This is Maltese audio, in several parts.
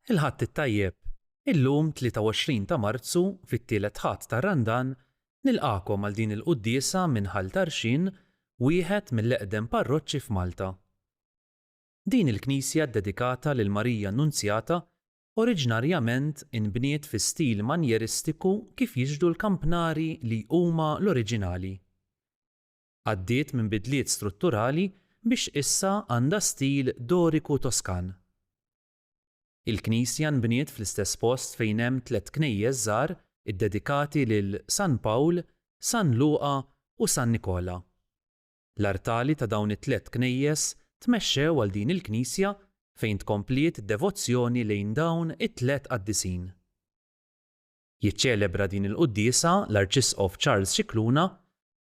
Il-Ħadd it-tajjeb, illum 23 ta' Marzu fit-tielet Ħadd tar-Randan nilqagħkom għal din il-quddiesa minn Ħal Tarxien, wieħed mill-eqdem parroċċi f'Malta. Din il-knisja ddedikata lil Marija Annunzjata oriġnarjament inbniet fi stil manjeristiku kif jixhdu l-kampnari li huma l-oriġinali. Għaddiet minn bidliet strutturali biex issa għandha stil Doriku Toskan. Il-knisja nbniet fl-istess post fejn hemm tlett knejjes żgħar iddedikati lil San Pawl, San Luqa u San Nikola. L-artali ta' dawn it-tlett knejjes tmexxew għal din il-knisja fejn tkompliet id-devozzjoni lejn dawn it-tlett qaddisin. Jiċċelebra din il-quddiesa l-Arċisqof Charles Scicluna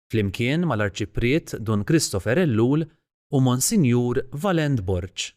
flimkien mal-Arċipriet Dun Christopher Ellul u Monsinjur Valent Borg.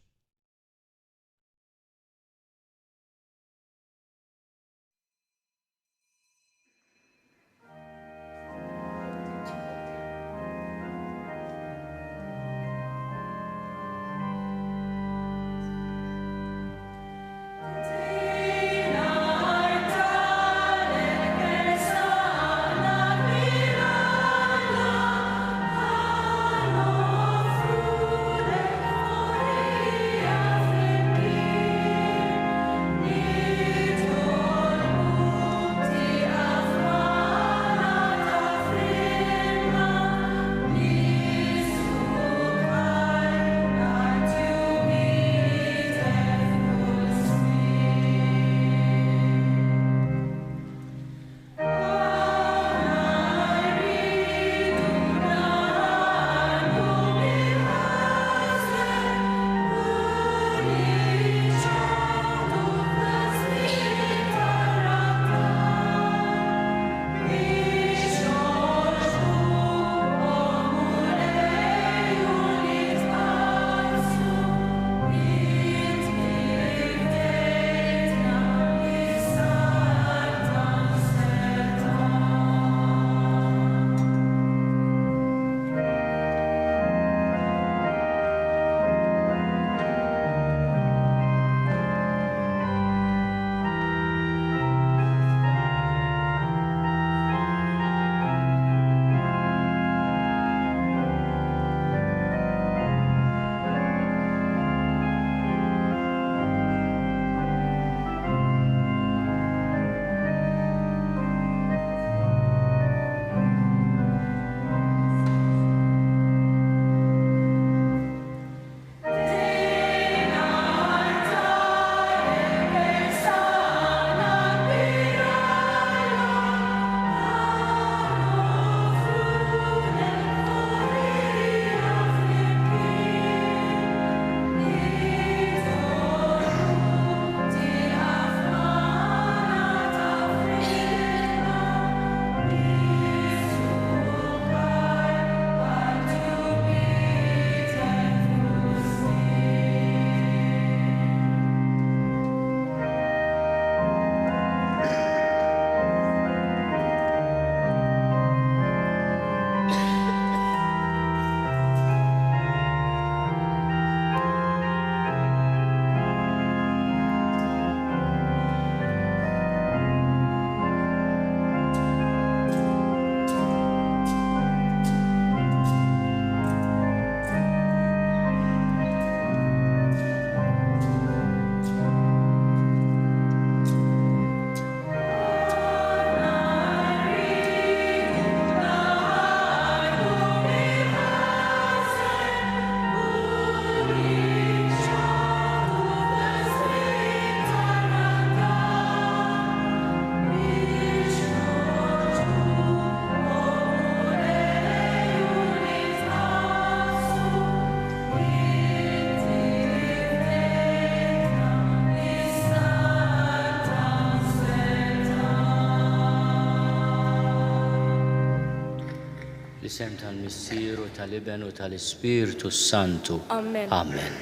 Fl-isem tal-Missier u tal-Iben u tal-Ispirtu s-Santu. Amen. Amen.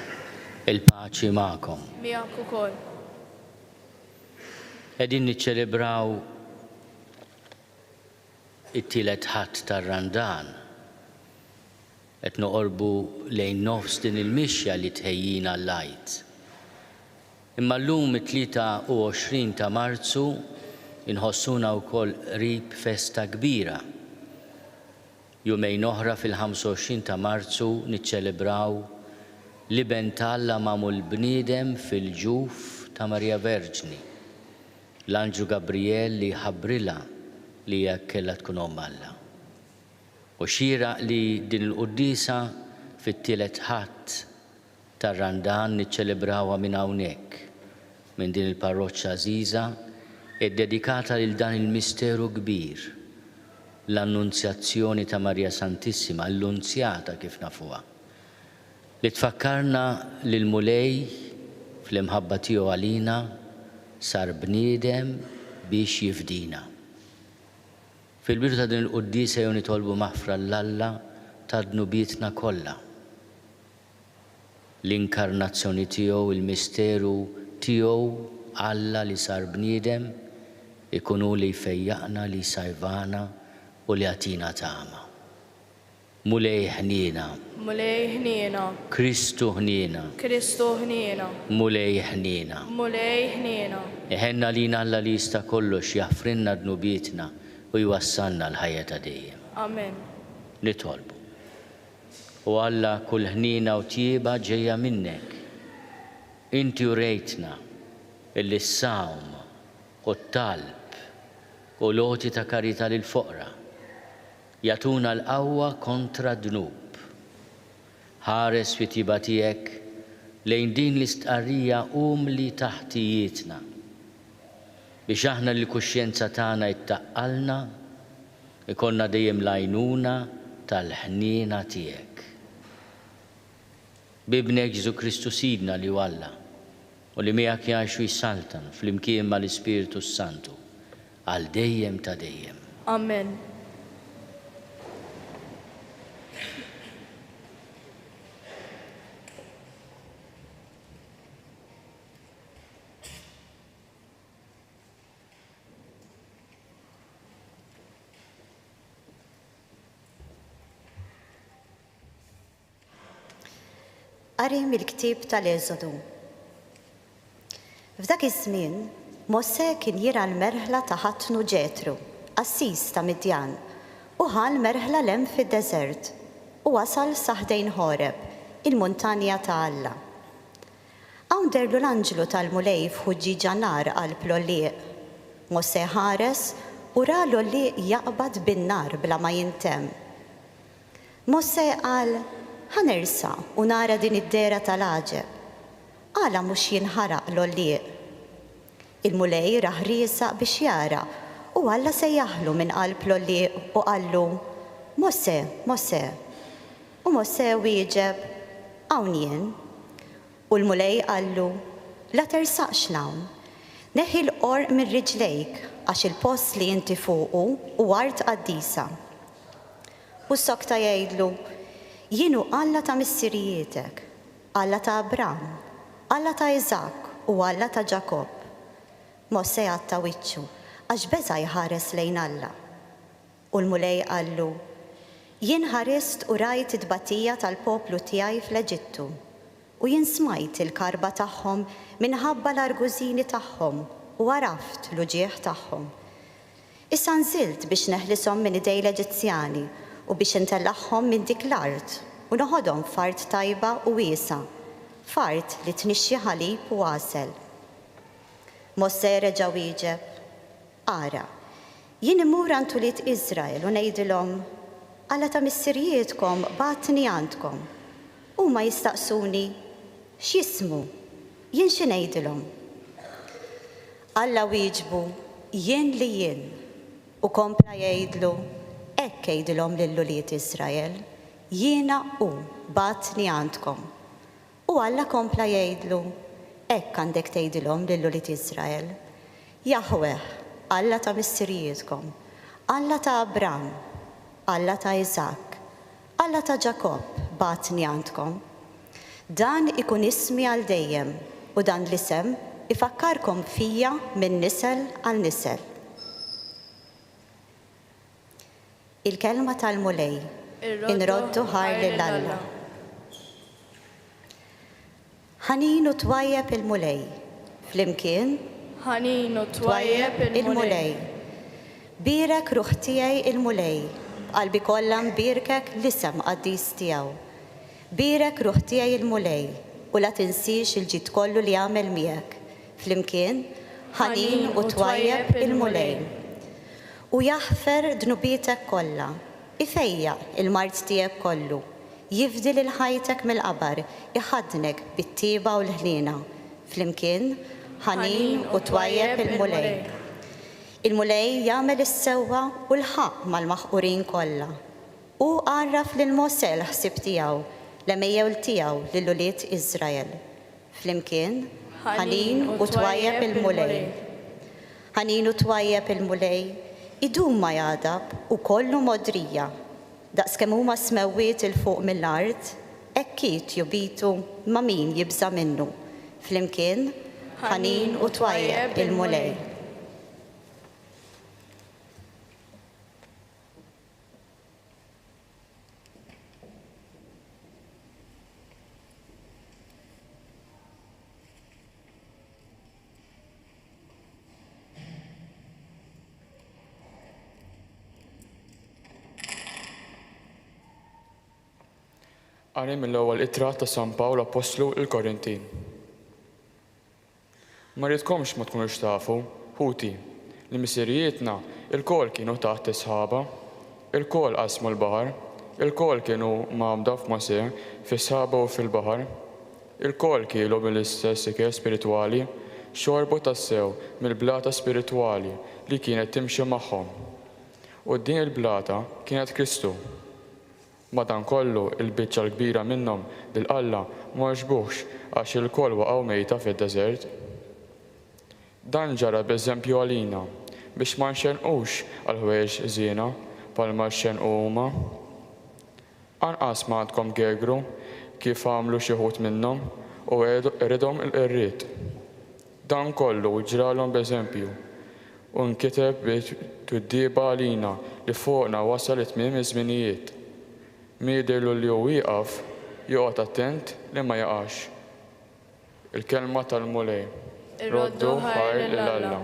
Il-paċi magħkom. Miegħek ukoll. Qegħdin niċċelebraw it-tielet Ħadd tar-Randan. Qed noqorbu lejn nofs din il-mixja li tħejjina għall-Għid. Imma llum it-23 ta' Marzu inħossuna wkoll qrib festa kbira. Jumejn oħra fil-25 ta' Marzu niċċelebraw l-Iben ta' Alla magħmul bniedem fil-ġuf ta' Marija Verġni, l-Anġlu Gabrijel li ħabbrilha li hija kellha tkun Omm Alla. U xieraq li din il-quddiesa fit-tielet Ħadd tar-Randan niċċelebrawha minn hawnhekk, minn din il-parroċċa għażiża, iddedikata lil dan il-misteru kbir, l-Annunzjazzjoni ta' Marija Santissima, l-Lunzjata kif nafuha, li tfakkarna li l-Mulej, fl-imħabba tiegħu għalina, sar bniedem biex jifdina. Fil-bidu ta' din il-quddiesa ejjew nitolbu maħfra 'l Alla ta' dnubietna kollha. L-inkarnazzjoni tiegħu, il-misteru tiegħu, Alla li sar bniedem, ikun hu li jfejjaqna, li jsajvana u li jagħtina tama. Mulej ħniena. Mulej ħniena. Kristu ħniena. Kristu ħniena. Mulej ħniena. Mulej ħniena. Iħenn għalina Alla li jista' kollox, jaħfrilna dnubietna u jwassalna għall-ħajja ta' dejjem. Amen. Nitolbu. O Alla, kull ħniena u tjieba ġejja minnek. Inti urejtna illi s-sawm u t-talb u l-għoti ta' karità lill-foqra jagħtuna l-qawwa kontra d-dnub. Ħares fit-tjieba tiegħek lejn din l-istqarrija umli ta' ħtijietna, biex aħna li l-kuxjenza tagħna ittaqqalna, Ikollna dejjem l-għajnuna tal-ħniena tiegħek. B'Ibnek Ġesù Kristu Sidna li hu Alla, u li miegħek jgħix u jsaltan flimkien mal-Ispirtu s-Santu, għal dejjem ta' dejjem. Amen. Qari mill-ktieb tal-Eżodu. F'dak iż-żmien, Mosè kien jirgħa l-merħla ta' ħatnu Ġetru, qassis ta' Midjan, u ħa l-merħla 'l hemm fid-deżert, u wasal sa ħdejn Ħoreb, il-muntanja ta' Alla. Hawn dehrlu l-anġlu tal-Mulej f'ħuġġieġa nar qalb l-għollieq. Mosè ħares u ra l-għollieq jaqbad bin-nar bla ma jintemm. Mosè qal, Ħa nersaq u nara din id-dehra tal-għaġeb. Għala mhux jinħaraq l-għollieq? Il-Mulej rah riesaq biex jara, u Alla sejjaħlu minn qalb l-għollieq u qallu, Mosè, Mosè. U Mosè wieġeb, Hawn jien. U l-Mulej qallu, La tersaqx 'l hawn. Neħħi l-qorq minn riġlejk, għax il-post li inti fuqu hu art qaddisa. U ssokta jgħidlu, Jien hu Alla ta' missirijietek, Alla ta' Abram, Alla ta' Iżakk u Alla ta' Ġakobb. Mosè għatta wiċċu, għax beża' jħares lejn Alla. U l-Mulej qallu, Jien ħarist u rajt it-tbatija tal-poplu tiegħi fl-Eġittu, u jien smajt il-karba tagħhom minħabba l-argużini tagħhom u għaraft l-uġigħ tagħhom. Issa nżilt biex neħlishom minn idej l-Eġizzjani u biex intellagħhom minn dik l-art u noħodhom f'art tajba u wiesgħa, f'art li tnixxi ħalib u għasel. Mosè reġa' wieġeb, Ara, jien immur għand ulied Iżrael u ngħidilhom, 'Alla ta' missirijietkom bagħatni għandkom. Huma jistaqsuni, 'X'jismu? Jien xi ngħidilhom? Alla wieġbu, Jien li jien. U kompla jgħidlu, Hekk għidilhom lil ulied Iżrael, 'Jiena hu bagħatni għandkom. U Alla kompla jgħidlu, Hekk għandek tgħidilhom lil ulied Iżrael, 'Jaħweh, Alla ta' missirijietkom, Alla ta' Abram, Alla ta' Iżakk, Alla ta' Ġakobb bagħatni għandkom. Dan ikun ismi għal dejjem, u dan l-isem ifakkarkom fija minn nisel għal nisel. Il-Kelma tal-Mulej. Inroddu ħajr lil Alla. Ħanin u twajjeb il-Mulej. Flimkien. Ħanin u twajjeb il-Mulej. Bierek ruħ tiegħi il-Mulej, b'qalbi kollha nbierkek l-isem qaddis tiegħu. Bierek ruħ tiegħi il-Mulej, u la tinsiex il-ġid kollu li għamel miegħek. Flimkien, Ħanin u twajjeb il-Mulej. Hu jaħfer dnubietek kollha, ifejjaq il-mard tiegħek kollu, jifdi lil ħajtek mill-qabar, iħaddnek bit-tjieba u l-ħniena. Flimkien, Ħanin u twajjeb il-Mulej. Il-Mulej jagħmel is-sewwa u l-ħaqq mal-maħqurin kollha. Hu għarraf lil Mosè l-ħsieb tiegħu, l-għemejjel tiegħu lil ulied Iżrael. Flimkien, Ħanin u twajjeb il-Mulej. Ħanin u twajjeb il-Mulej, idum ma jagħdab u kollu mogħdrija. Daqskemm huma s-smewwiet 'il fuq mill-art, hekk hi tjubitu ma' min jibża' minnu. Flimkien, Ħanin u twajjeb il-Mulej. Qari mill-ewwel ittra ta' San Pawl Appostlu lill-Korintin. Ma rridkomx ma tkunux tafu, ħuti, li missirijietna lkoll kienu taħt is-sħaba, ilkoll qasmu l-baħar, ilkoll kienu mgħammda f'Mosè fis-sħaba u fil-baħar, ilkoll kielu mill-istess ikel spiritwali, xorbu tassew mill-blata spiritwali li kienet timxi magħhom. U din il-blata kienet Kristu. Madankollu, il-biċċa l-kbira minnhom lil Alla ma għoġbuhx għax ilkoll waqgħu mejta fid-deżert. Dan ġara b'eżempju għalina, biex ma nxennqux għal ħwejjeġ ħżiena bħalma xxennqu huma. Anqas ma għandkom gegru kif għamlu xi wħud minnhom u qeridhom il-qerried. Dan kollu ġralhom b'eżempju, u nkiteb bi twiddiba għalina li fuqna wasal it-tmiem iż-żminijiet. Min jidhirlu li hu wieqaf, joqgħod attent li ma jaqax. Il-Kelma tal-Mulej. Irroddu ħajr lil Alla.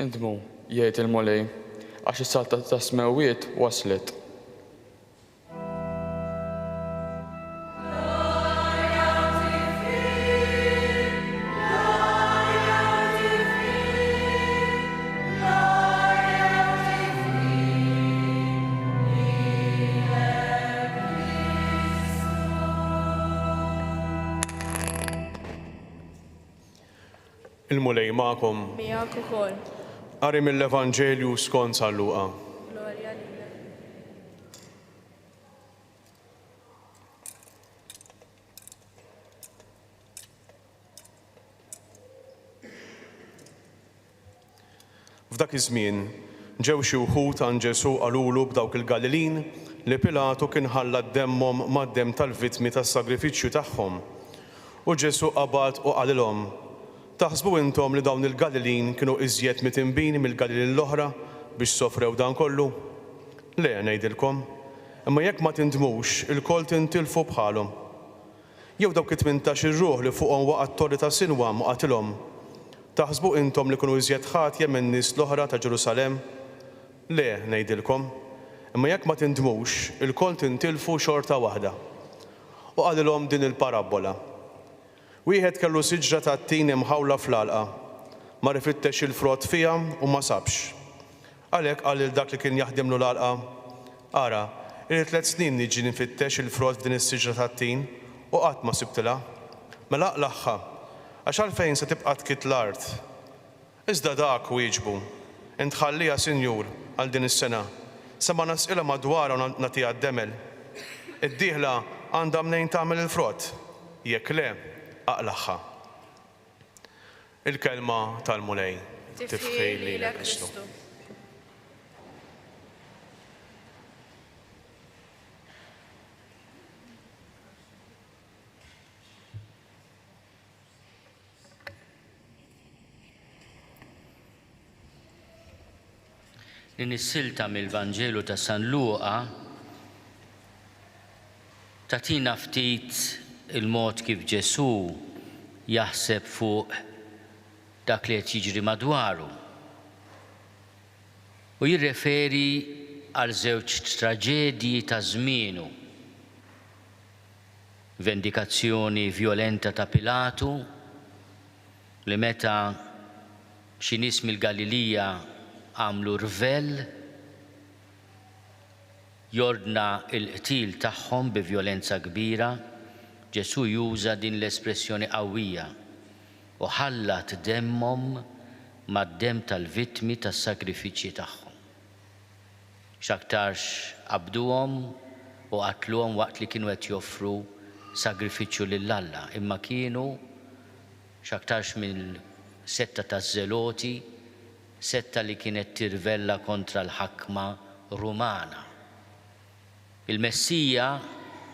Indmu, jgħid il-Mulej, għax is-saltna tas-smewwiet waslet. Il-Mulej magħkom. Miegħek ukoll. Qari mill-Evanġelju skont San Luqa. Glorja lilek. F'dak iż-żmien, ġew xi wħud għand Ġesù qalulu b'dawk il-Galilin li Pilatu kien ħallat demmhom mad-demm tal-vittmi tas-sagrifiċċju tagħhom. U Ġesù qabad u qalilhom, Taħsbu intom li dawn il-Galilin kienu iżjed mitinbin mill-Galilin l-oħra biex sofrew dan kollu? Le, ngħidilkom, imma jekk ma tindmux, ilkoll tintilfu bħalhom. Jew dawk it-tmintax-il ruħ li fuqhom waqgħet torri ta' Sinwam u qatilhom, taħsbu intom li kienu iżjed ħatja min-nies l-oħra ta' Ġerusalemm? Le, ngħidilkom, imma jekk ma tindmux, ilkoll tintilfu xorta waħda. U qalilhom din il-parabbola, Wieħed kellu siġra tat-tin imħawla fl-għalqa. Mar ifittex il-frott fiha u ma sabx. Għalhekk qal lil dak li kien jaħdimlu l-għalqa, 'Ara, ili tlett snin niġi nfittex il-frott f'din is-siġra tat-tin u qatt ma sibtilha. Mela aqlagħha, għax għalfejn se tibqa' tkidd l-art? Iżda dak wieġbu, 'Int ħalliha, Sinjur, għal din is-sena. Sa ma nasqilha madwarha u nagħtiha d-demel. Id-dieħla għandha mnejn tagħmel il-frott, jekk le, aqlagħha. Il-Kelma tal-Mulej. Tifħir lilek Kristu. Din is-silta mill-Vanġelu ta' San Luqa tagħtina ftit il-mod kif Ġesù jaħseb fuq dak li qed jiġri madwaru. U jirreferi għal żewġ traġedji ta' żmienu. Vendikazzjoni vjolenta ta' Pilatu li meta xi nies mill-Galilija għamlu rvell, jordna l-qtil tagħhom bi vjolenza kbira, Ġesù juża din l-espressjoni qawwija, u ħallat demmhom mad-demm tal-vittmi tas-sagrifiċċji tagħhom. X'aktarx qabduhom u qatluhom waqt li kienu qed joffru sagrifiċċju lil Alla, imma kienu x'aktarx mill-setta taż-Żeloti, setta li kienet tirvella kontra l-ħakma Rumana. Il-Messija,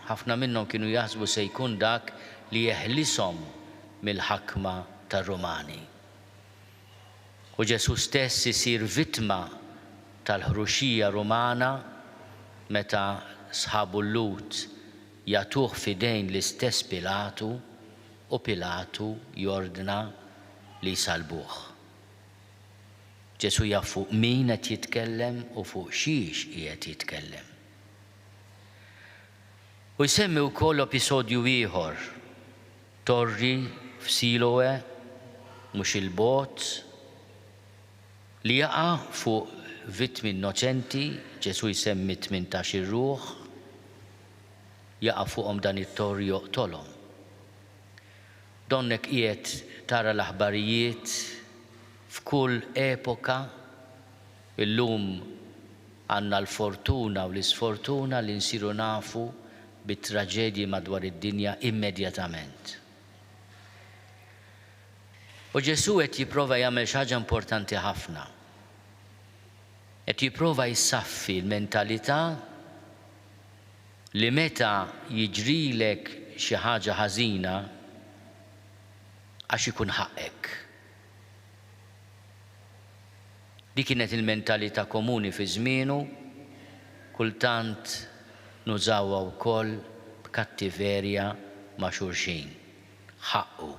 ħafna minnhom kienu jaħsbu se jkun dak li jeħlishom mill-ħakma tar-Rumani. U Ġesù stess isir vittma tal-ħruxija Rumana meta sħabu l-Lhud jagħtuh f'idejn l-istess Pilatu u Pilatu jordna li jsallbuh. Ġesù jaf fuq min qed jitkellem u fuq xiex qiegħed jitkellem. U jsemmi wkoll episodju ieħor, torri f'Siloe, mhux 'il bogħod, li jaqa' fuq vittmi innoċenti, Ġesù jsemmi tmintax-il ruħ, jaqa' fuqhom dan it-torri joqtolhom. Donnek qiegħed tara l-aħbarijiet f'kull epoka, illum għandna l-fortuna u l-isfortuna li nsiru nafu bit-traġedji madwar id-dinja immedjatament. U Ġesù qed jipprova jagħmel xi ħaġa importanti ħafna. Qed jipprova jsaffi l-mentalità li meta jiġrilek xi ħaġa ħażina għax ikun ħaqqek. Dik kienet il-mentalità komuni fi żmienu, kultant nużawha wkoll b'kattiverja ma' xulxin. Ħaqqu.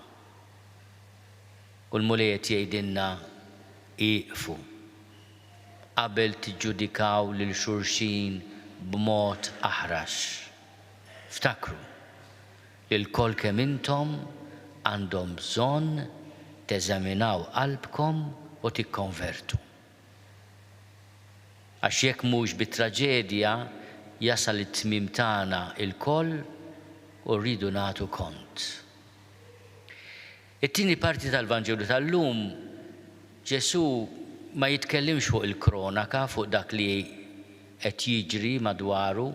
U l-Mulej qed jgħidilna ieqfu. Qabel tiġġudikaw lil xulxin b'mod aħrax. Ftakru li lkoll kemm intom għandhom bżonn teżaminaw qalbkom u tikkonvertu. Għax jekk mhux bit-traġedja jasal it-tmiem tagħna lkoll u rridu nagħtu kont. It-tieni parti tal-Vanġelu tal-lum, Ġesù ma jitkellimx fuq il-kronaka, fuq dak li qed jiġri madwaru,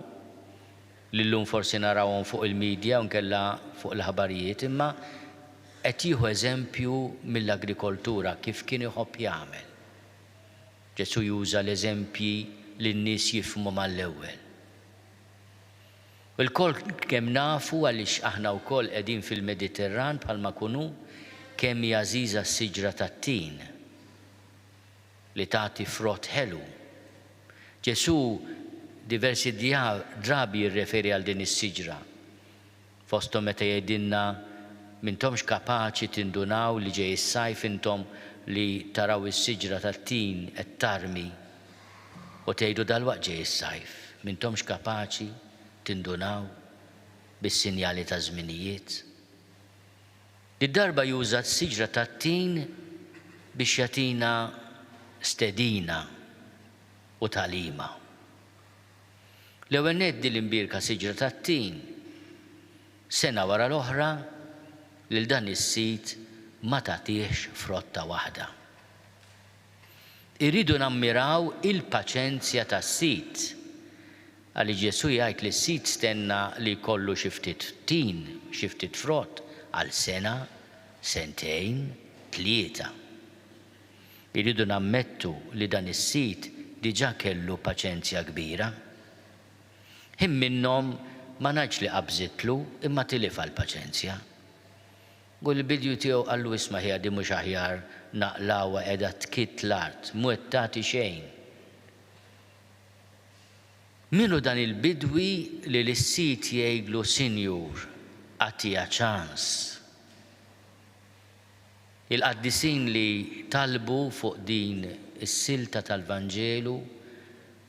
li llum forsi narawhom fuq il-media u nkella fuq l-aħbarijiet, imma qed jieħu eżempju mill-agrikoltura kif kien iħobb jagħmel. Ġesù juża l-eżempji li n-nies jifhmu mal-ewwel. Ilkoll kemm nafu għaliex aħna wkoll qegħdin fil-Mediterran bħalma kunu, kemm hi għażiża s-siġra tat-tin li tagħti frott ħelu. Ġesù diversi drabi jirreferi għal din is-siġra, fosthom meta jgħidilna M'intomx kapaċi tindunaw li ġej is-sajf intom li taraw is-siġra tat-tin qed tarmi u tgħidu dalwaqt ġej is-sajf. M'intomx kapaċi tindunaw bis-sinjali taż-żminijiet? Did-darba juża s-siġra tat-tin biex jagħtina stedina u tagħlima. L-ewwel nett din l-imbierka siġra tat-tin Sena wara l-oħra, lil dan is-sid ma tagħtihx frotta waħda. Irridu nammiraw il-paċenzja tas-Sid, għaliex Ġesù jgħid li s-Sid stenna li jkollu xi ftit tin, xi ftit frott, għal sena, sentejn, tlieta. Irridu nammettu li dan is-Sid diġà kellu paċenzja kbira. Ħin minnhom ma ngħidx li qabżitlu imma tilifha l-paċenzja. U l-bidwi tiegħu qallu isma' ħija din mhux aħjar naqlgħuha qiegħda tkidd l-art, mhu qed tagħti xejn. Min hu dan il-bidwi li lis-sid jgħidlu sinjur agħtiha ċans? Il-qaddisin li talbu fuq din is-silta tal-Vanġelu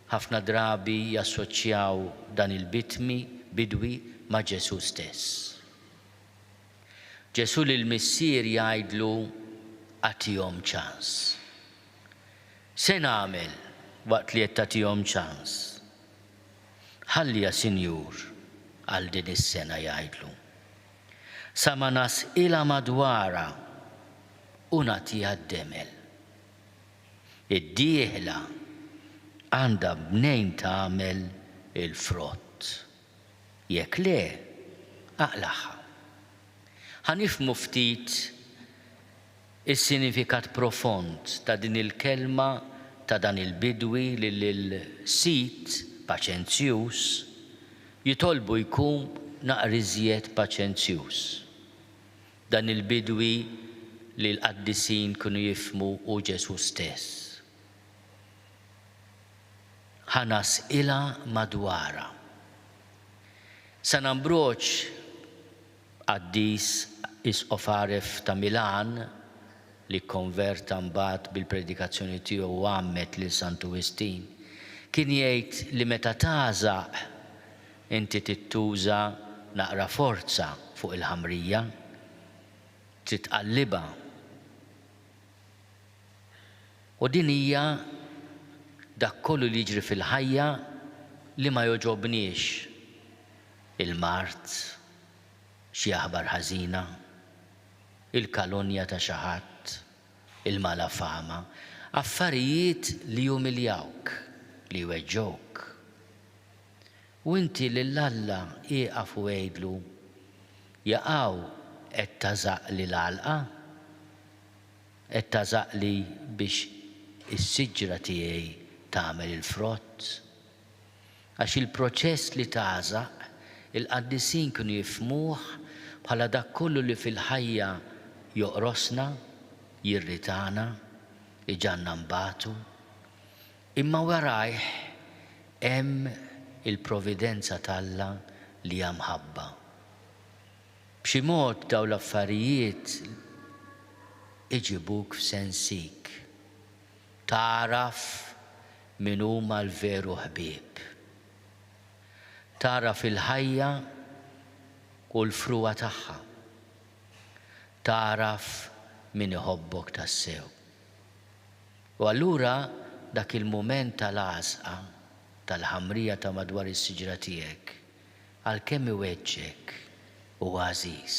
ħafna drabi jassoċjaw dan il-bitmi, bidwi, ma' Ġesù stess. Ġesù lill-Missier jgħidlu agħtihom ċans. Se nagħmel waqt li qed tagħtihom ċans? Ħalliha Sinjur għal din is-sena jgħidlu. Sa ma nasqilha madwarha u nagħtiha d-demel. Id-dieħla għandha mnejn tagħmel il-frott. Jekk le, aqlagħha. Ħa nifhmu ftit is-sinifikat profond ta' din il-kelma ta' dan il-bidwi li lil sid paċenzjuż jitolbu jkun naqra iżjed paċenzjuż. Dan il-bidwi li l-qaddisin kienu jifhmu hu Ġesù stess. Ħa nasqilha madwarha. San Ambroġ, qaddis isqof għaref ta' Milan, li kkonverta mbagħad bil-predikazzjoni tiegħu u għammed lil Santu Wistin, kien jgħid li meta tagħżaq inti trid tuża naqra forza fuq il-ħamrija, trid tqallibha. U din hija dak kollu li jiġri fil-ħajja li ma jogħġobniex, il-mard, xi aħbar ħażina, il-kalunja ta' xi ħadd, il-malafama, affarijiet li jumiljawk, li jweġġgħuk. U inti lil Alla ieqaf u għidlu, Jaqaw qed tagħżaqli l-għalqa? Qed tagħżaqli biex is-siġra tiegħi tagħmel il-frott? Għax il-proċess li tagħżaq, il-qaddisin kienu jifhmuh bħala dak kollu li fil-ħajja joqrosna, jirritana, iġagħalna nbatu. Imma warajh hemm il-providenza t'Alla li hija mħabba. B'xi mod dawn l-affarijiet iġibuk f'sensik. Tagħraf min huma l-veru ħbieb. Tagħraf il-ħajja u l-frugħa tagħha. Tagħraf min iħobbok tassew. U allura dak il-mument tal-għażqa, tal-ħamrija ta' madwar is-siġra tiegħek, għalkemm iweġġgħek, huwa għażiż.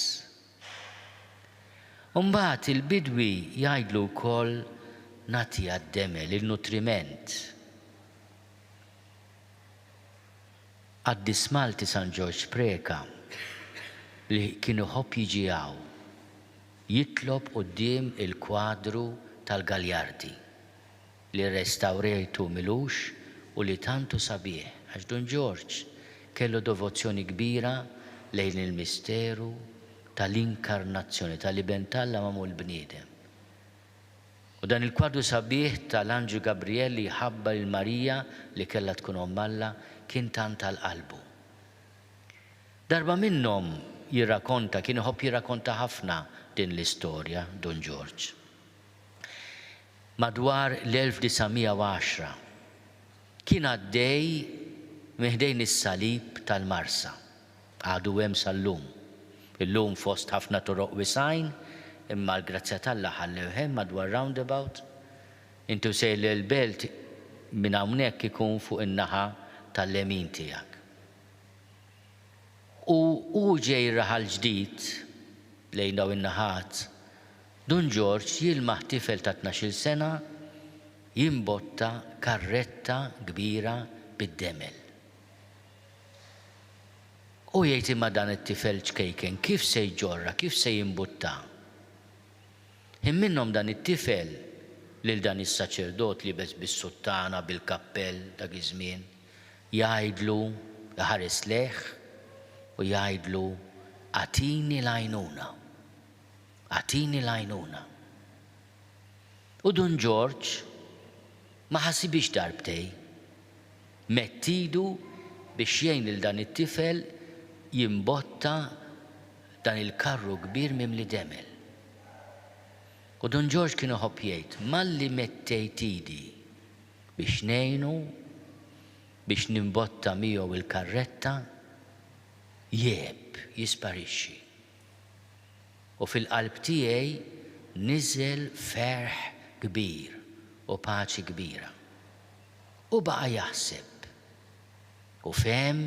U mbagħad il-bidwi jgħidlu wkoll nagħtiha d-demel, il-nutriment. Qaddis Malti San Ġorġ Preca li kien iħobb jiġi hawn jitlob quddiem il-kwadru tal-Gagliardi. li rrestawrejtu m'ilux u li tant hu sabiħ, għax Dun Ġorġ kellu devozzjoni kbira lejn il-misteru tal-Inkarnazzjoni, tal-Iben t'Alla magħmul bniedem. U dan il-kwadru sabiħ tal-Anġlu Gabrijel li jħabbar lil Marija li kellha tkun Omm Alla kien tant għal qalbu. Darba minnhom jirrakonta, kien iħobb jirrakonta ħafna din l-istorja Dun Ġorġ. Madwar l-1910, kien għaddej minn ħdejn is-salib tal-Marsa. Għadu hemm sal-lum. Illum fost ħafna toroq wisgħin, imma l-grazzja t'Alla ħallewh hemm madwar roundabout. Inti u sejjer lejl-Belt minn hawnhekk ikun fuq in-naħa tal-lemin tiegħek. U hu ġej Raħal Ġdid lejn dawn in-naħat, Dun Ġorġ jilmaħ tifel ta' tnax-il sena. jimbotta karretta kbira bid-demel. U jgħid imma dan it-tifel ċkejken kif se jġorrha, kif se jimbuttha? Ħin minnhom dan it-tifel lil dan is-saċerdot liebes bis-suttana, bil-kappell dak iż-żmien, jgħidlu, iħares lejh u jgħidlu, Agħtini l-għajnuna. Agħtini l-għajnuna. U Dun Ġorġ ma ħasibhiex darbtej. Medd idu biex jgħin lil dan it-tifel jimbotta dan il-karru kbir mimli demel. U Dun Ġorġ kien iħobb jgħid, malli mettejt idi biex ngħinu, biex nimbotta miegħu l-karretta, jgħeb, jisparixxi. U fil-qalb tiegħi niżel ferħ kbir u paċi kbira. Hu baqa' jaħseb u fehem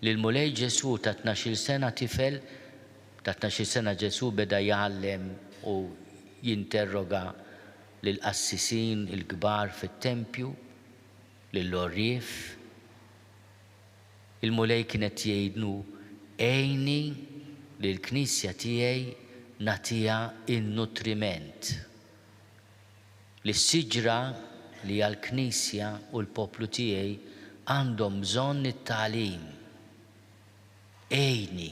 li l-Mulej Ġesù ta' tnax-il sena tifel, ta' tnax-il sena Ġesù beda jgħallem u jinterroga lill-qassisin il-kbar fit-tempju, lill-għorrief. Il-Mulej kien qed jgħidlu, Għinni lill-Knisja tiegħi nagħtiha n-nutriment. Li s-siġra li hija l-Knisja u l-poplu tiegħi għandhom bżonn it-tagħlim. Għinni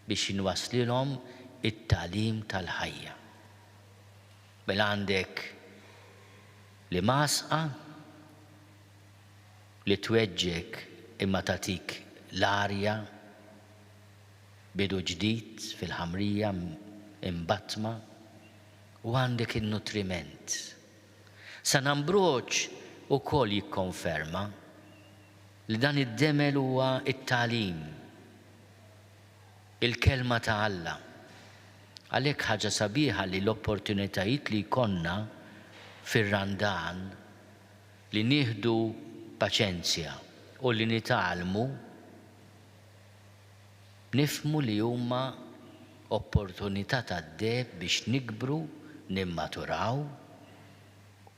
biex inwasslilhom it-tagħlim tal-ħajja. Mela għandek l-imgħasqa li tweġġek imma tagħtik l-arja, bidu ġdid fil-ħamrija mbattma, u għandek in-nutriment. San Ambroġ ukoll jikkonferma li dan id-demel huwa t-tagħlim, il-Kelma ta' Alla. Għalhekk ħaġa sabiħa li l-opportunitajiet li jkollna fir-Randan li nieħdu paċenzja u li nitgħallmu, nifhmu li huma opportunità tad-deheb biex nikbru, nimmaturaw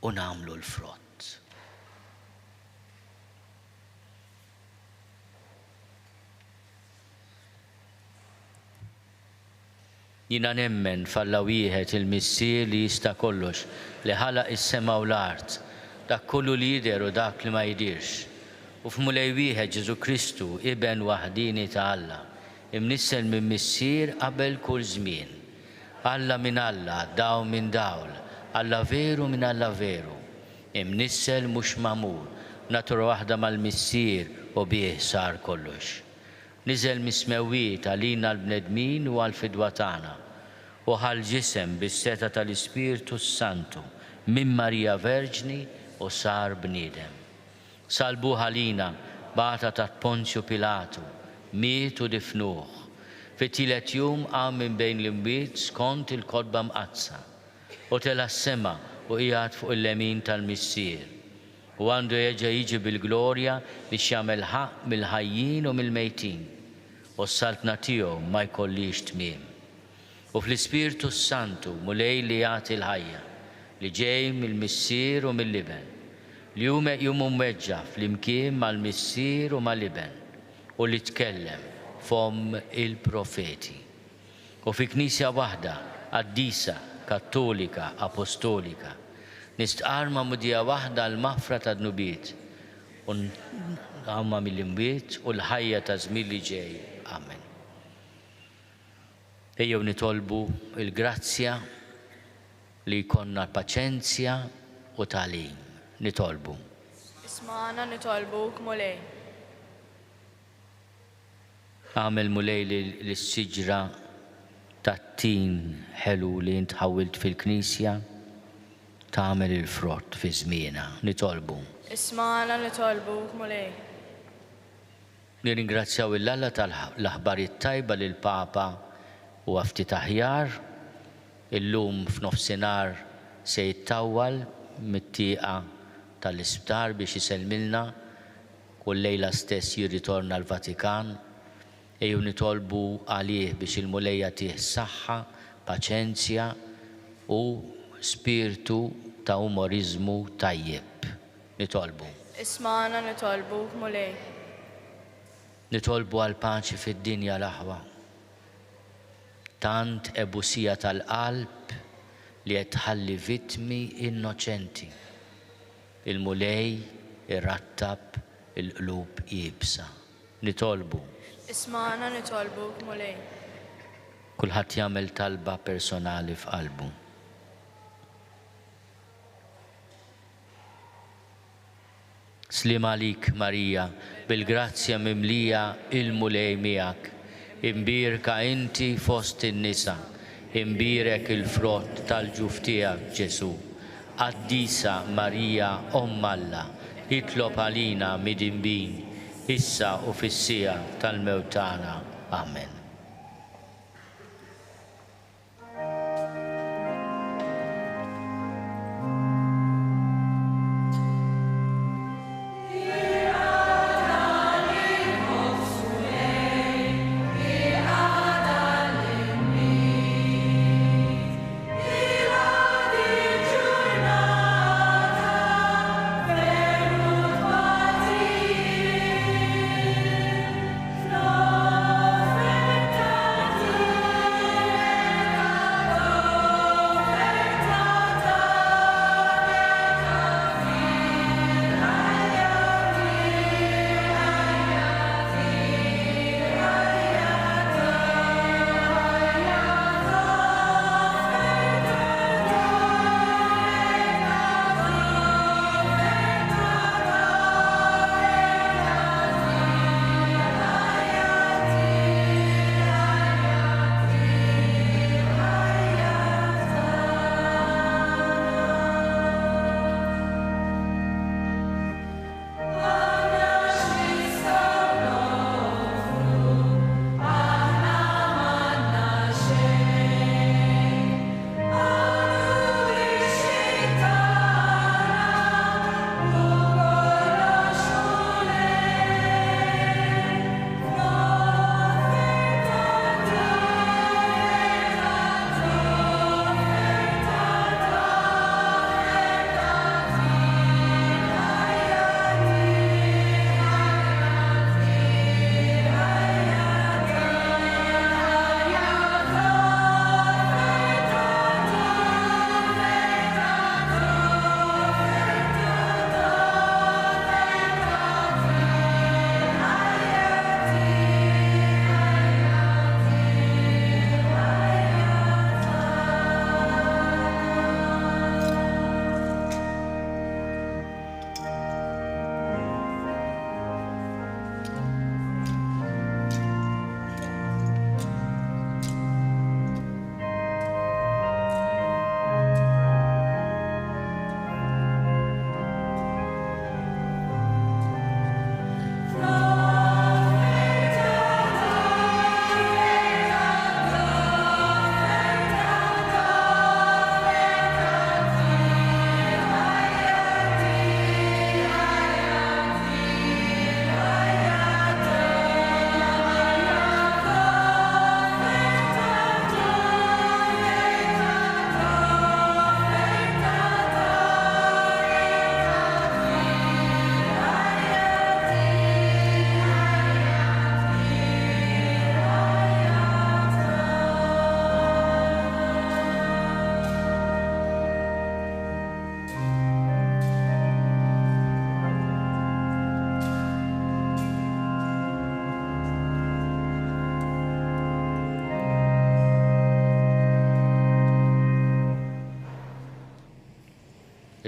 u nagħmlu l-frott. Jiena nemmen f'Alla wieħed, il-Missier li jista' kollox, li ħalaq is-sema u l-art, dak kollu li jidher u dak li ma jidhirx, u f'Mulej wieħed Ġesù Kristu, Iben waħdieni ta' Alla, imnissel minn Missier qabel kull żmien. Alla minn Alla, dawl minn dawl, Alla veru minn Alla veru, imnissel mhux magħmul, natura waħda mal-Missier u bih sar kollox. Niżel mis-smewwiet għalina l-bnedmin u għall-fidwa tagħna, u ħa l-ġisem bis-setgħa tal-Ispirtu s-Santu minn Marija Verġni u sar bniedem. Sallbuh għalina, bata taħt Ponzju Pilatu, miet u difnuh. Fit-tielet jum qam minn bejn l-imwiet skont il-Kotba Mqaddsa, u tela' s-sema u qiegħed fuq il-lemin tal-Missier. U għandu jerġa' jiġi bil-glorja biex jagħmel ħaqq mill-ħajjin u mill-mejtin, u s-saltna tiegħu ma jkollhiex tmiem. U fl-Ispirtu s-Santu, Mulej li jagħti l-ħajja, li ġej mill-Missier u mill-Iben, li hu meqjum u mweġġa' flimkien mal-Missier u mal-Iben, u li tkellem fomm il-profeti. U fi Knisja waħda, qaddisa, kattolika, apostolika. Nistqarr magħmudija waħda għall-maħfra tad-dnubiet u l-qawma mill-imwiet u l-ħajja taż-żmien li ġej. Amen. Ejjew nitolbu l-grazzja li jkollna paċenzja u tagħlim. Nitolbu. Ismagħna nitolbuk, Mulej. Agħmel, Mulej, li s-siġra tat-tin ħelu li int ħawwilt fil-Knisja tagħmel il-frott fi żmienha. Nitolbu. Ismagħna nitolbuk, Mulej. Nirringrazzjaw 'il Alla tal-aħbar it-tajba li l-Papa huwa ftit aħjar. Illum f'nofsinhar se jittawwal mit-tieqa tal-isptar biex isellmilna u llejla stess jirritorna l-Vatikan. Ejjew nitolbu għalih biex il-Mulej jagħtih saħħa, paċenzja u spirtu ta'. ta' umoriżmu tajjeb. Nitolbu. Ismagħna nitolbuk, Mulej. Nitolbu għall-paċi fid-dinja l-aħwa. Tant ebusija tal-qalb li qed tħalli vittmi innoċenti. Il-Mulej irattab il-qlub iebsa. Nitolbu. Ismagħna nitolbuk, Mulej. Kulħadd jagħmel talba personali f'qalbu. Sliem għalik Marija, bil-grazzja mimlija il-Mulej miegħek. Imbierka inti fost in-nisa, imbierek il-frott tal-ġuf tiegħek Ġesù. Qaddisa Marija Omm Alla, itlob għalina midinbin, issa u fis-siegħa tal-mewt tagħna. Amen.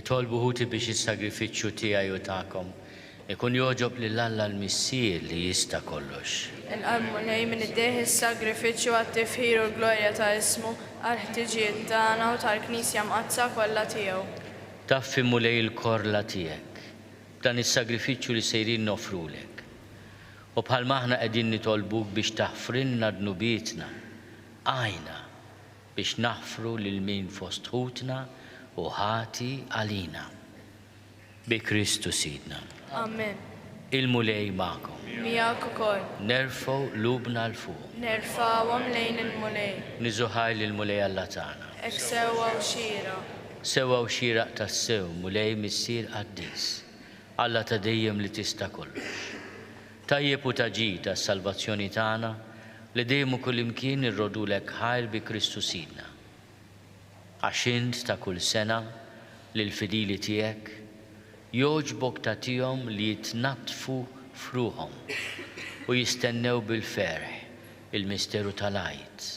Itolbu ħuti biex is-sagrifiċċju tiegħi u tagħkom ikun jogħġob lil Alla l-Missier li jista' kollox. Ilqa' l-Mulej minn idejh is-sagrifiċċju għat-tifħir u l-glorja ta' ismu, għall-ħtiġijiet tagħna u tal-Knisja Mqaddsa kollha tiegħu. Taffi Mulej il-korla tiegħek b'dan is-sagrifiċċju li sejrin noffrulek. U bħalma aħna qegħdin nitolbuk biex taħfrilna dnubietna, għinna biex naħfru lil min fost ħutna hu ħati għalina. Bi Kristu Sidna. Amen. Il-Mulej magħkom. Miegħek ukoll. Nerfgħu qlubna 'l fuq. Nerfgħuhom lejn il-Mulej. Niżżu ħajr lill-Mulej Alla tagħna. Hekk sewwa u xieraq. Sewwa u xieraq tassew, Mulej Missier qaddis, Alla ta' dejjem li tista' kollox. Tajjeb u ta' ġid għas-salvazzjoni tagħna li dejjem u kullimkien irrodulek ħajr bi Kristu Sidna. Għax int ta' kull sena lill-fidili tiegħek jogħġbok tagħtihom li jitnaddfu f'ruħhom u jistennew bil-ferħ il-misteru tal-Għid.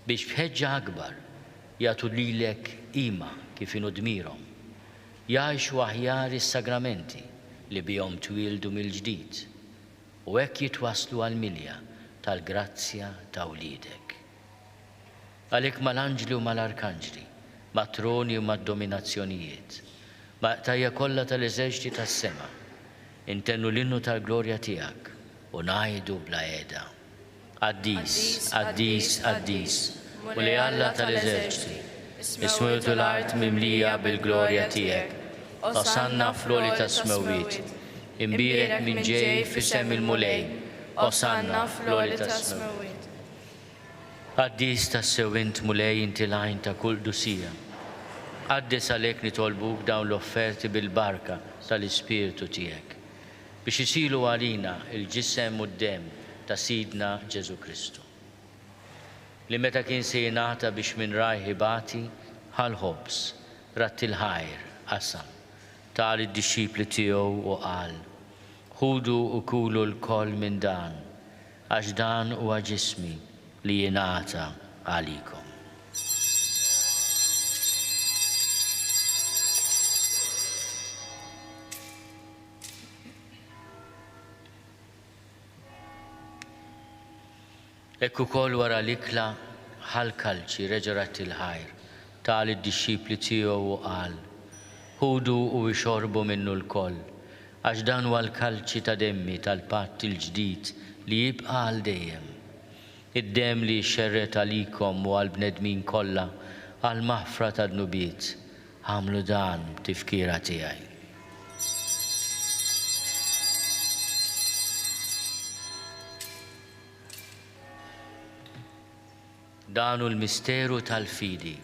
Biex b'ħeġġa akbar jagħtu lilek qima kif inhu dmirhom, jgħixu aħjar is-sagramenti li bihom twieldu mill-ġdid, u hekk jitwasslu għall-milja tal-grazzja ta' wliedek. Għalhekk mal-anġli u mal-arkanġli, mat-troni u mad-dominazzjonijiet, mal-qtajja' kollha tal-eżerċti tas-sema, intennu l-innu tal-glorja tiegħek u ngħidu bla heda. Qaddis, qaddis, qaddis, Mulej Alla tal-eżerċti, is-smewwiet u l-art mimlija bil-glorja tiegħek. Osanna fl-għoli tas-smewwiet. Imbierek min ġej f'isem il-Mulej. Osanna fl-għoli tas-smewwiet. Qaddis tassew int, Mulej, inti l-għajn ta' kull qdusija. Qaddes għalhekk nitolbuk dawn l-offerti bil-barka tal-Ispirtu tiegħek. Biex isiru għalina l-ġisem u d-demm ta' Sidna Ġesù Kristu. Li meta kien se jingħata biex minn rajh ibati, ħa l-ħobż, radd il-ħajr, qasam, ta lid-dixxipli tiegħu u qal, Ħudu u kulu lkoll minn dan, għax dan huwa ġismi li jingħata għalikom. Hekk ukoll wara l-ikla, ħa l-kalċi, reġa' radd il-ħajr, ta lid-dixxipli tiegħu u qal, Ħudu u ixorbu minnu lkoll, għax dan huwa l-kalċi ta' demmi tal-patt il-ġdid li jibqa' għal dejjem. Id-demm li jixxerred għalikom u għall-bnedmin kollha għall-maħfra tad-dnubiet. Agħmlu dan b'tifkira tiegħi. Dan hu l-misteru tal-fidi.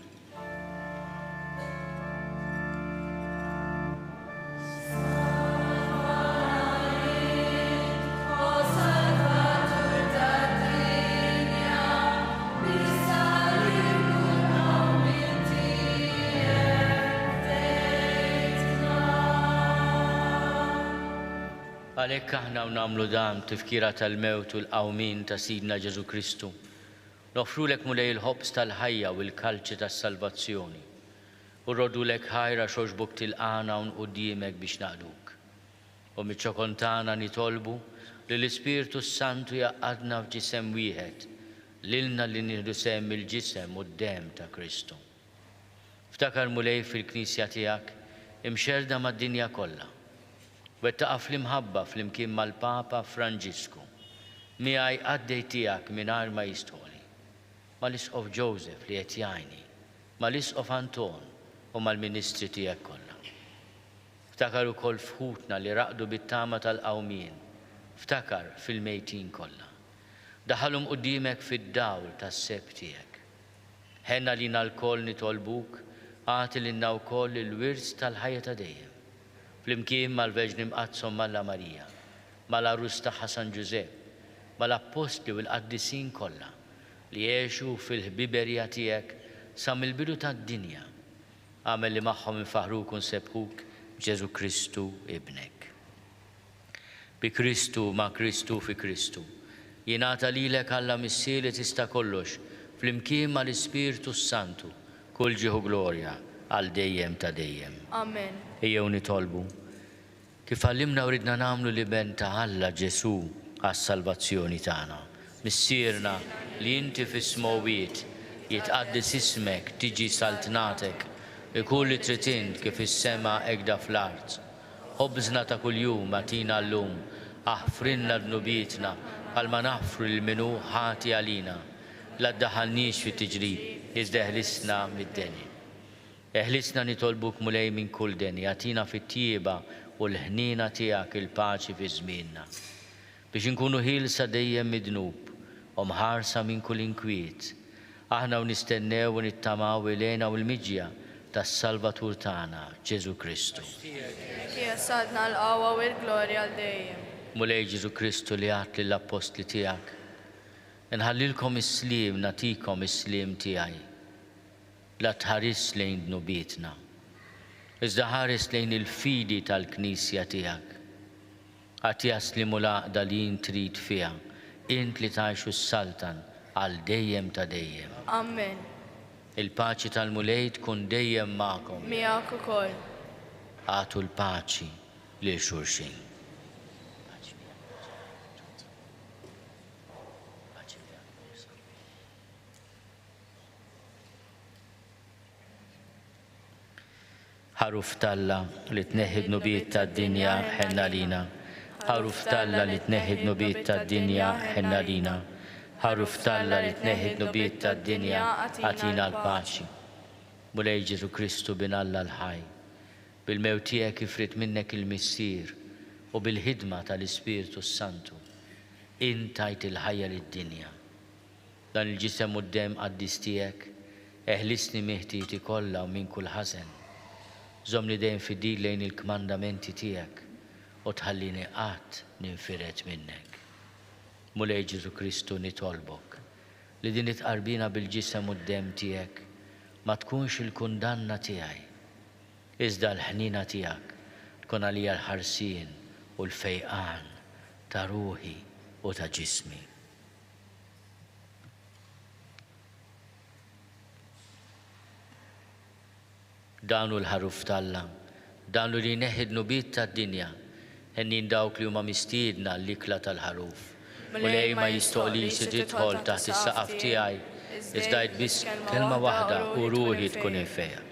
Għalhekk aħna u nagħmlu dan b'tifkira tal-mewt u l-qawmien ta' Sidna Ġesù Kristu, noffrulek Mulej il-ħobż tal-ħajja u l-kalċi tas-salvazzjoni, u rroddulek ħajr għax għoġbok tilqagħna hawn quddiemek biex naqduk. U miċ-ċokon tagħna nitolbu li l-Ispirtu s-Santu jgħaqqadna f'ġisem wieħed, lilna li nieħdu sehem mill-ġisem u d-demm ta' Kristu. Ftakar, Mulej, fil-Knisja tiegħek imxerrda mad-dinja kollha. Wettaqha fl-imħabba flimkien mal-Papa Franġisku, miegħi qaddej tiegħek mingħajr ma jistħoli, mal-Isqof Joseph li qed jgħinni, mal-Isqof Anton u mal-ministri tiegħek kollha. Ftakar ukoll f'ħutna li raqdu bit-tama tal-qawmien, ftakar fil-mejtin kollha. Daħħalhom quddiemek fid-dawl tas-sebħ tiegħek. Ħenn għalina lkoll nitolbuk, agħti lilna wkoll il-wirt tal-ħajja ta' dejjem, flimkien mal-Verġni Mqaddsa Omm Alla Marija, mal-Għarus tagħha San Ġużepp, mal-Appostli u l-qaddisin kollha, li għexu fil-ħbiberija tiegħek sa mill-bidu tad-dinja. Agħmel li magħhom infaħħruk u nsebbħuk b'Ġesù Kristu Ibnek. Bi Kristu, ma' Kristu u fi Kristu. Jingħata lilek Alla Missier li tista' kollox, flimkien mal-Ispirtu s-Santu, kull ġieħ u glorja, għal dejjem ta' dejjem. Amen. Ejjew nitolbu. Kif għallimna u ridna nagħmlu l-Iben ta' Alla Ġesù għas-salvazzjoni tagħna. Missierna li inti fis-smewwiet, jitqaddes ismek, tiġi saltnatek, ikun li trid int kif fis-sema hekda fl-art. Ħobżna ta' kuljum agħtina llum, aħfrilna dnubietna bħalma naħfru lil min hu ħati għalina. La ddaħħalniex fit-tiġrib, iżda eħlisna mid-deni. Eħlisna nitolbuk Mulej minn kull deni, agħtina fit-tjieba u l-ħniena tiegħek il-paċi fi żmienna. Biex inkunu ħielsa dejjem mid-dnub u mħarsa minn kull inkwiet, aħna u nistennew u nittamaw il-hena u l-miġja Tas-Salvatur tagħna, Ġesù Kristu. Tiegħek hija s-saltna, l-qawwa u l-glorja għal dejjem. Mulej Ġesù Kristu li għedt lill-appostli tiegħek, Inħallilkom is-sliem, nagħtikom is-sliem tiegħi. La tħarisx lejn dnubietna, iżda ħares lejn il-fidi tal-Knisja tiegħek. Agħtiha s-sliem u l-għaqda li int trid fiha, int li tgħix u ssaltan għal dejjem ta' dejjem. Amen. Il-paċi tal-Mulej tkun dejjem magħkom. Miegħek ukoll. Agħtu l-paċi lil xulxin. Ħaruf t'Alla li tneħħi d-dnubiet tad-dinja, ħenn għalina. Ħaruf t'Alla li tneħħi d-dnubiet tad-dinja, ħenn għalina. Ħaruf t'Alla li tneħħi d-dnubiet tad-dinja, agħtina l-paċi. Mulej Ġesù Kristu Bin Alla l-ħaj, bil-mewt tiegħek ifrid minnek il-Missier u bil-ħidma tal-Ispirtu s-Santu, int tajt il-ħajja lid-dinja. Dan il-Ġisem u d-Demm qaddis tiegħek, eħlisni minn ħtieti kollha u minn kull ħażen. Żommni dejjem fidil lejn il-kmandamenti tiegħek u tħallini qatt ninfired minnek. Mulej Ġesù Kristu nitolbok li din it-tqarbina bil-Ġisem u d-Demm tiegħek ma tkunx il-kundanna tiegħi, iżda l-ħniena tiegħek tkun għalija l-ħarsien u l-fejqan ta' ruħi u ta' ġismi. Dan hu l-Ħaruf t'Alla, dan hu li jneħħi d-dnubiet tad-dinja. Hennin dawk li huma mistiedna għall-ikla tal-Ħaruf. Mulej, ma jistoqlix li tidħol taħt is-saqaf tiegħi, iżda għid biss kelma waħda u ruħi tkun imfejqa.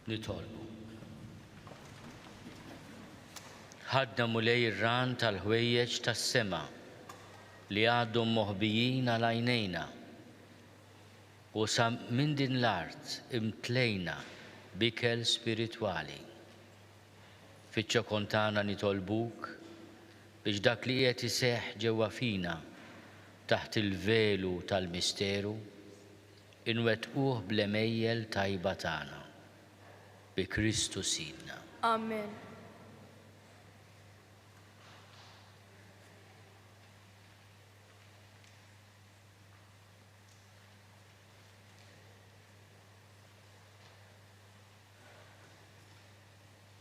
Nitolbu. Ħadna Mulej ir-ran tal-ħwejjeġ tas-sema li għadhom moħbijin għal għajnejna, u sa minn din l-art imtlejna b'ikel spiritwali. Fiċ-ċokon tagħna nitolbuk biex dak li qiegħed iseħħ ġewwa fina taħt il-velu tal-misteru, inwettquh bl-għemejjel tajba tagħna. Bi Kristu Sidna. Amen.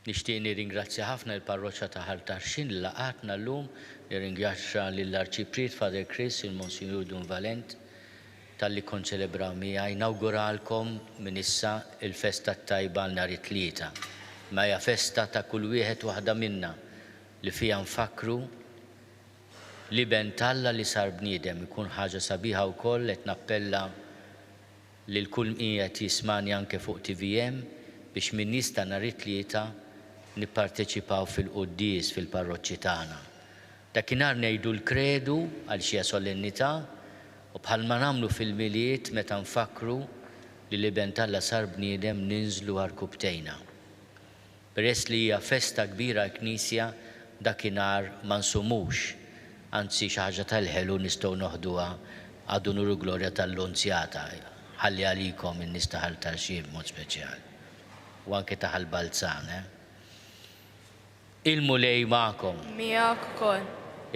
Nixtieq nirringrazzja ħafna lill-Parroċċa ta' Ħal Tarxien li laqgħatna llum, nirringrazzja lill-Arċipriet Father Chris, il-Monsinjur Dun Valent talli kkonċelebraw miegħi. Nawguralkom minn issa l-festa t-tajba għal nhar it-Tlieta. Imma hija festa ta' kull wieħed u waħda minna li fiha nfakkru l-Iben t'Alla li sar bniedem. Ikun ħaġa sabiħa wkoll qed nappella lil kull min qiegħed jismagħni anke fuq tvm biex min jista' nhar it-Tlieta nipparteċipaw fil-quddies fil-parroċċi tagħna. Dakinhar ngħidu l-Kredu għaliex hija solennità u bħalma nagħmlu fil-Milied meta nfakkru li l-Iben t'Alla sar bniedem ninżlu għarkupptejna. Peress li hija festa kbira għall-Knisja, dakinhar ma nsumux, anzi xi ħaġa tal-ħelu nistgħu noħduha ad unur u glorja tal-Lunzjata, ħalli għalikom in-nies ta' Ħal Tarxien b'mod speċjali, u anke ta' Ħal Balzan, eh. Il-Mulej magħkom. Miegħek ukoll.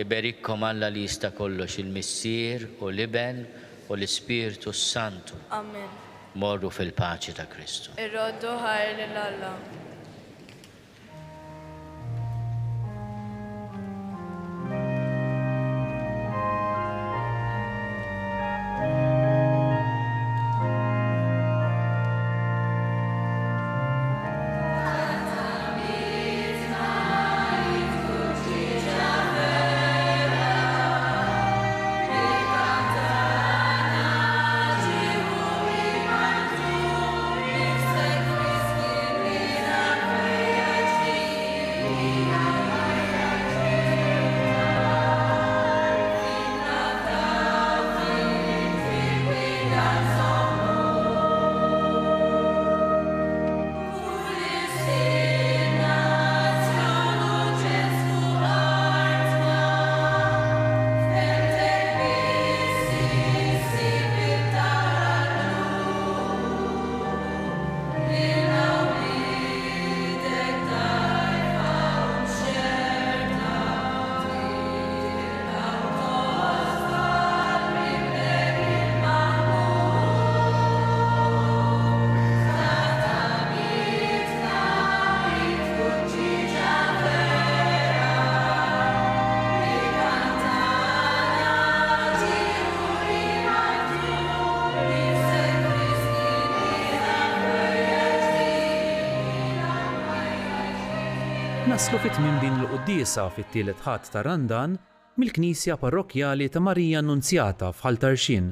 Iberikkom Alla li jista' kollox, il-Missier u l-Iben u l-Ispirtu s-Santu. Amen. Morru fil-paċi ta' Kristu. Irroddu ħajr lil Alla. Naslu fi tmiem din il-quddiesa fit-tielet Ħadd ta' Randan mill-Knisja Parrokkjali ta' Marija Annunzjata f'Ħal Tarxien.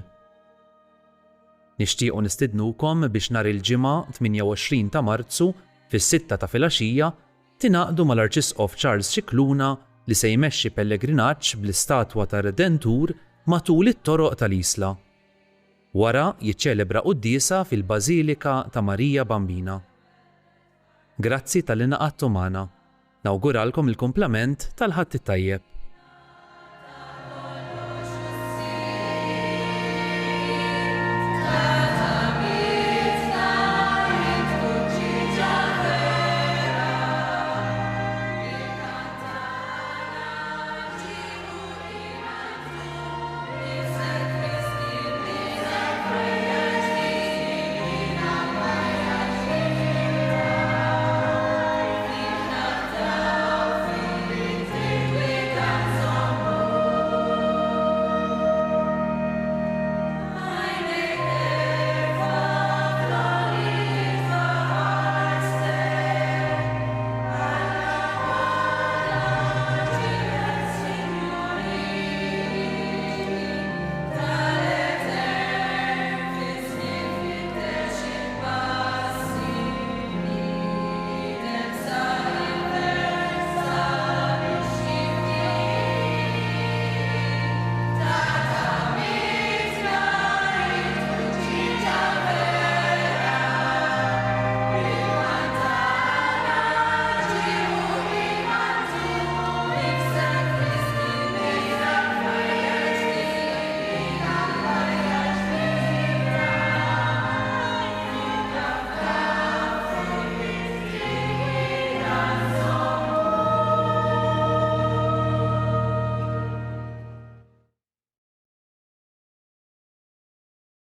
Nixtiequ nistidnukom biex nhar il-Ġimgħa 28 ta' Marzu fis-sitta ta' filgħaxija tingħaqdu mal-Arċisqof Charles Scicluna li se jmexxi pellegrinaġġ bl-istatwa tar-Redentur matul it-toroq tal-Isla. Wara jiċċelebra quddiesa fil-Bażilika ta' Marija Bambina. Grazzi talli ngħaqadtu magħna. Nawguralkom il-kumplament tal-Ħadd it-tajjeb.